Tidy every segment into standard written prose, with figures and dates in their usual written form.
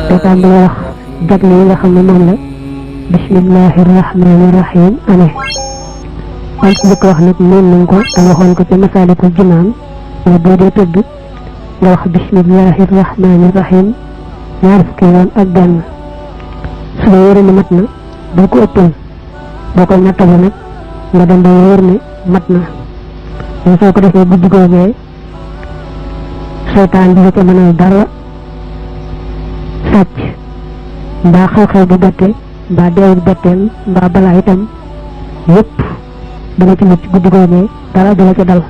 te tàmbali wax jagle yi nga xam ne moom la bismillahi rahmani rahim amee kon ci njëkk wax nag mën nañ ko te waxoon ko ca Masaalikul Jinaan ne boo dee tëdd nga wax bismillahi rahmani rahim ñaar fukki yoon ak benn su la wóoree ne mat na boo ko ëppal boo koy nattale nag nga dem ba wóor ne mat na mais soo ko defee guddi googee seytaan bi la ca mënal dara sàcc mbaa xew-xew bu bette mbaa deewul betteel mbaa balaa itam yëpp dana ci mucc guddi googee dara du la ca dal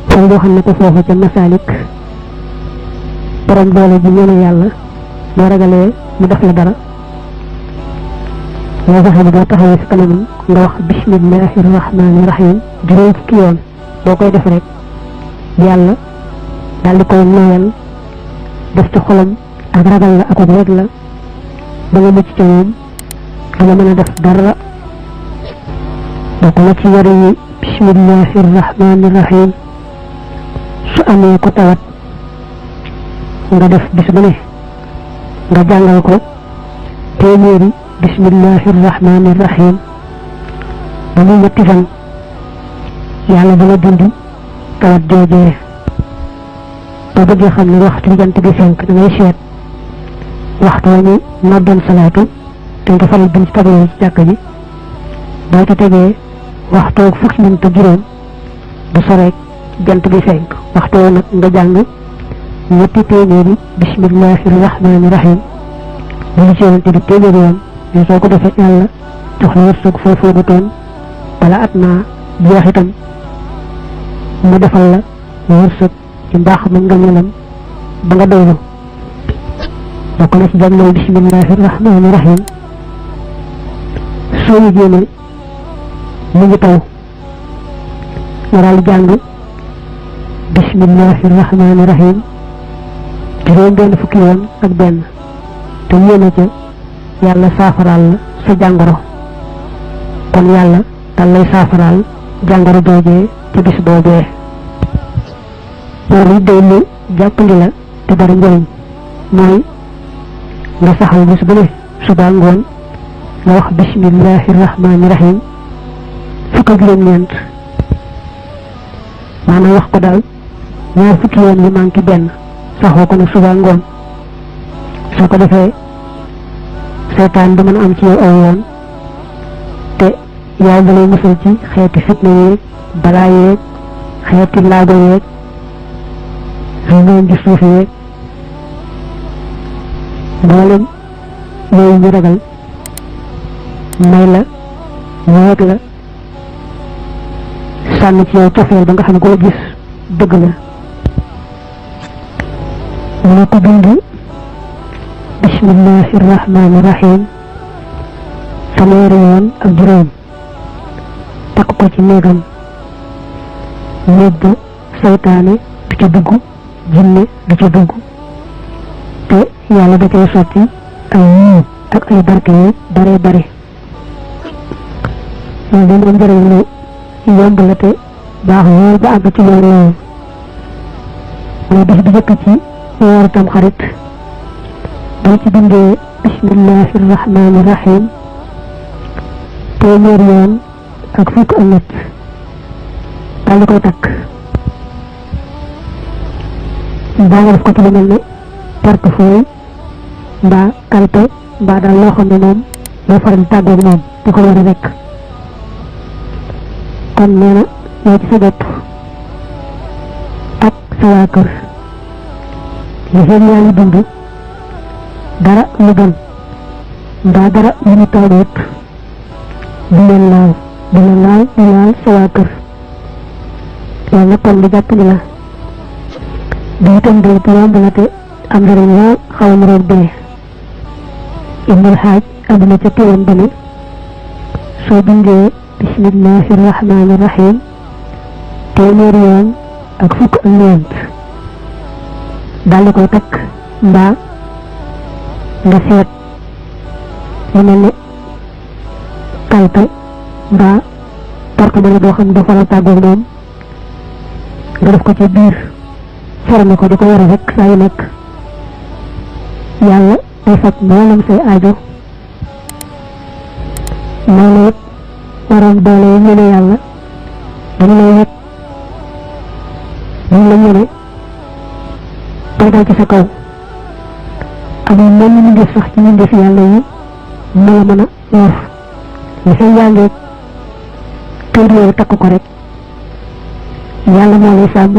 foofu boo xam ne ko foofu ca Masaalik borom doole ji ñëne yàlla boo ragalee mu def la dara nga fexe ne boo taxawee si kanamam nga wax bismillahi rahmani rahim juróom fukki yoon boo koy def rek yàlla daal di koy nooyal def ci xolam ak ragal la ak wet la ba nga mucc ca moom danga mën a def dara bokk na ci yari yi bismillahi rahmani rahim su amee ko tawat nga def bis bu ne nga jàngal ko téeméeri bismillahi rahmani rahim ba muy ñetti fan yàlla dana dindi tawat joojee boo bëggee xam ne waxtu jant bi fenk da ngay seet waxtu wa ñu noddoon salaatu te nga faral bind ci tableau ci jàkka ji boo ci tegee waxtu fukki minute ak juróom bu soreek jant bi fenk waxtu wa nag nga jàng ñetti téeméeri bismillahi rahmani rahim lu ci yonent bi téeméeri yoon mais soo ko defee yàlla jox la wërsëg foo foogutoon bala at naa jeex itam mu defal la wërsëg ci mbaax ma nga ñelam ba nga doylu bokk na ci jàngale bismillahi rahmani rahim soo yëgee ne mu ngi taw nga daal jàng bismillahi rahmani rahim juróom benn fukki yoon ak benn te yéene ca yàlla saafaraal la sa jàngoro kon yàlla dal lay saafaraal jàngoro joojee ci bis boobee loolu day lu jàppandi la te bari njëriñ mooy nga saxal bis bu ne suba ngoon nga wax bismillahi rahmani rahim fukk ak juróom-ñeent maanaam wax ko daal ñaar fukki yoon yu manqué benn saxoo ko nag suba ngoon soo ko defee seytaan du mën a am ci yow aw yoon te yàlla da lay musal ci xeeti fitna yeeg balaa yeeg xeeti laago yeeg ngeen di suuf yeeg mboolem yooyu ñu ragal may la ñeeg la sànni ci yow cofeel ba nga xam ne koo gis dëgg la moo ko bind bismillahi rahmani rahim fanweeri yoon ak juróom takk ko ci néegam néeg ba seytaane du ca dugg jinne du ca dugg te yàlla da cay sotti ay yiw ak ay barke yu bare bare loolu dañ doon njëriñ lu yomb la te baax lool ba àgg ci loolu loolu mooy bis bi jëkk ci weeru Tamxarit boo ci bindee bismillahi rahmani rahim téeméer yoon ak fukk ak ñett daal di koy takk mbaa nga def ko ci lu mel ne portefeuille mbaa kalpe mbaa daal loo xam ne moom loo faral tàggoog moom di ko yore rek kon nee na yow ci sa bopp ak sa waa kër li fekk yaa ngi dund dara lu bon mbaa dara lu ñu tawleet du leen laal du laal sa waa kër loolu nag kon di jàpp ni la di itam day bu yomb la te am njëriñ lool xaw ma roog dee Ibnul Haaj àdduna ca téeram ba ne soo bindee bismillahi rahmani rahim téeméer yoon ak fukk ak ñeent daal di koy takk mbaa nga seet lu mel ne kalpe mbaa porte-monnaie boo xam ne dafa la tàggoog moom nga def ko ci biir ferme ko di ko yore rek saa yu nekk yàlla day faj mboolem say aajo noonu it waroon doole yi ñene yàlla dañ lay wet dañ la ñene day dal ci sa kaw amul mel ni mbindeef sax ci mbindeef yàlla yi mu la mën a lor li fay jàngee kayit yooyu takk ko rek yàlla moo lay sàmm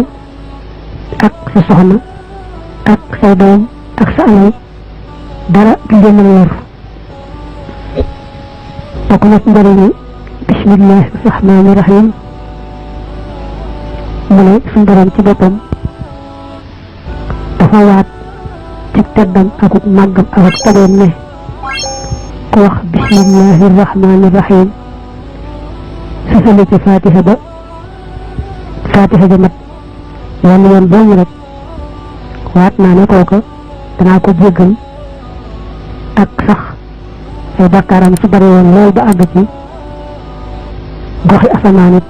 ak sa soxna ak say doom ak sa alal dara du leen mën a lor bokk na ci njëriñi bismillahi rahmaani rahim mu ne suñu borom ci boppam dafa waat ci teddam akuk màggam akuk tabeem ne ku wax bismillahi rahmaani rahim sësale ci fatiha ba fatiha ja mat yoon yoon boobu rek waat naa ne kooka danaa ko jéggal ak sax ay bakkaaram su bari woon lool ba àgg ci goxi asamaan it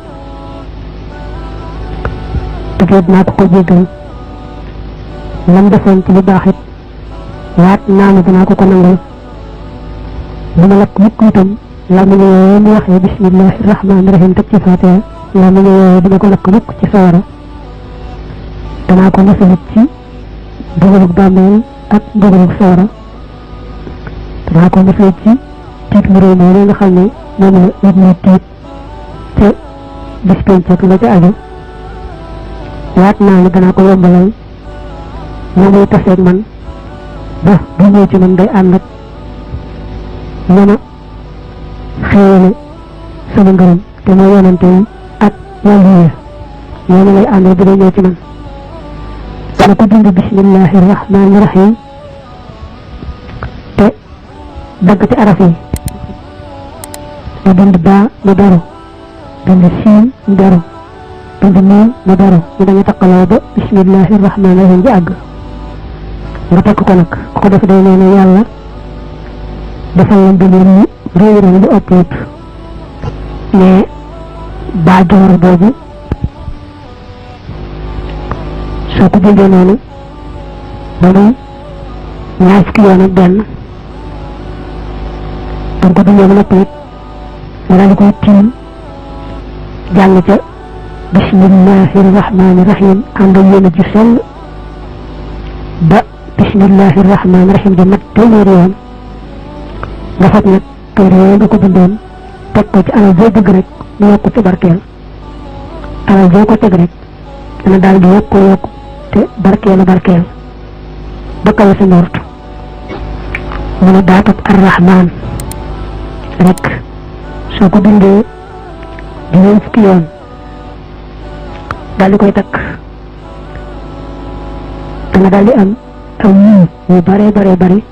te dinaa ko jéggal lam defoon ci lu baax it waat naa ne danaa ko nangul bu ma lakk mukk itam la mu ñëwee mu waxee bismillahi rahmaani rahim teg ci fatiha la mu ñëwee dina ko lakk mukk ci sawara danaa ko mosalit ci mbugalug bàmmeel ak mbugalug sawara danaa ko mosalit ci tiit mu réew moom nga xam ne moom la nit ñi tiit te bis penc ak la ca aju waat naa ne danaa ko yombalal na muy taseeg man ba bu ñëw ci man day ànd ak ñama xéewale sama ngërëm te mooy yonante yi ak wàllu yi ñooñu lay àndee bu dee ñëw ci man dana ko bind bismillahi rahmaani rahim te dagg ci araf yi te bind baa mu daru bind siin mu daru bind miim mu daru ñu dañu taqaloo ba bismillahi rahmaani rahim ji àgg nga takk ko nag ku ko def day nee na yàlla defal la mbineen ñu réew réew lu ëpp mais baa joor boobu soo ko bindee noonu ba muy ñaar fukki yoon ak benn danga ko bindee ba noppi it nga daal di koy tiim jàng ca bismillahi rahmaani rahim ànd ak yéen a ji sell ba bismillahi rahmaani rahim di mat téeméeri yoon nga fab nag kayit yooyu nga ko bindoon teg ko ci alal joo bëgg rek mu yokk ci barkeel alal joo ko teg rek dana daal di yokk te barkeel ba kawe sa njort mu ne baatub arrahman rek soo ko bindee di ñeent fukki yoon daal di koy takk danga daal di am aw yiw yu bare bari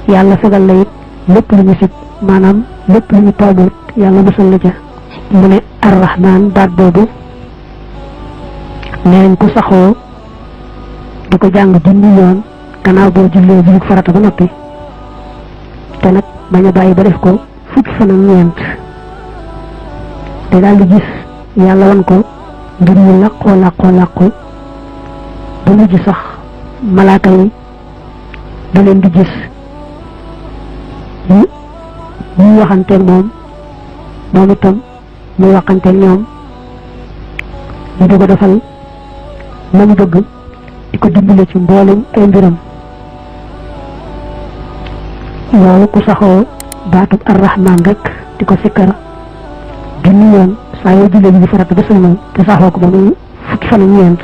yàlla fegal la it lépp lu ñu sib maanaam lépp lu ñu toogut yàlla musal la ca mu ne arrahman baat boobu neen ku saxoo di ko jàng junni yoon gannaaw boo jullee jullit farata ba noppi te nag bañ a bàyyi ba def ko fukki fan ak ñeent te daal di gis yàlla wan ko ngir ñu làqoo ba mujj sax malaaka yi da leen di gis ñu waxanteeg moom itam muy waxanteeg ñoom ñu di ko defal la mu bëgg di ko dimbale ci mboolem ay mbiram loolu ku saxoo baatub arrahman rek di ko sikkar junni yoon saa yoo jullee ji farata ba sëlmal te saxoo ko ba muy fukki fan ak ñeent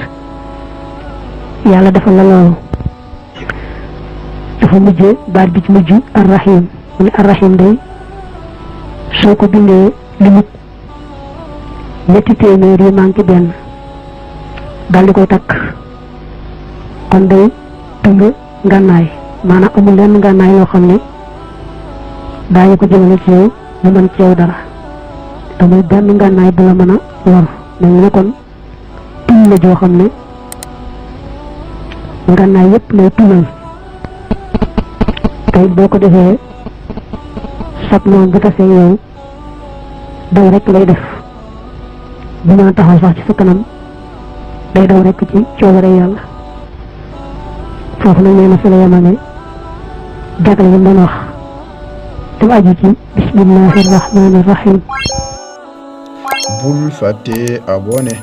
yàlla defal la loolu dafa mujjee baat bi ci mujj arrahim mu ne arrahim day soo ko bindee limit ñetti téeméer yi manqué benn daal di koy takk kon day tëmb ngànnaay maanaam amul lenn ngànnaay yoo xam ne daañu ko jëmale ci yow mu mën ci yow dara amul benn ngànnaay bu la mën a lor mel ne kon tuñ la joo xam ne ngànnaay yépp lay tuñal tey boo ko defee sab noonu bu tasee yow daw rek lay def bu mën a taxaw sax ci sa kanam day daw rek ci coobare yàlla foofu nag nee na fi la yemale jagal yi doon wax te aju ci bismillahir rahmanir rahim bul fàtte abonné